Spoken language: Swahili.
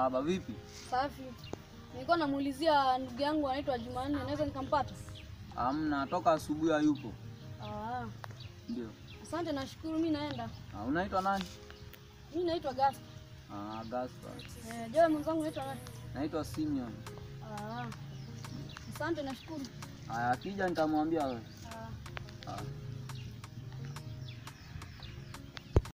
Marhaba, vipi? Safi. Nilikuwa namuulizia ndugu yangu anaitwa Jumanne, naweza nikampata? Hamna, toka asubuhi hayupo. Ah. Ndio. Asante, nashukuru, mimi naenda. Ah, unaitwa nani? Mimi naitwa Gaspar. Ah, Gaspar. Eh, je, mwenzangu unaitwa nani? Naitwa Simeon. Ah. Asante, nashukuru. Haya, akija nitamwambia wewe. Ah. Ah.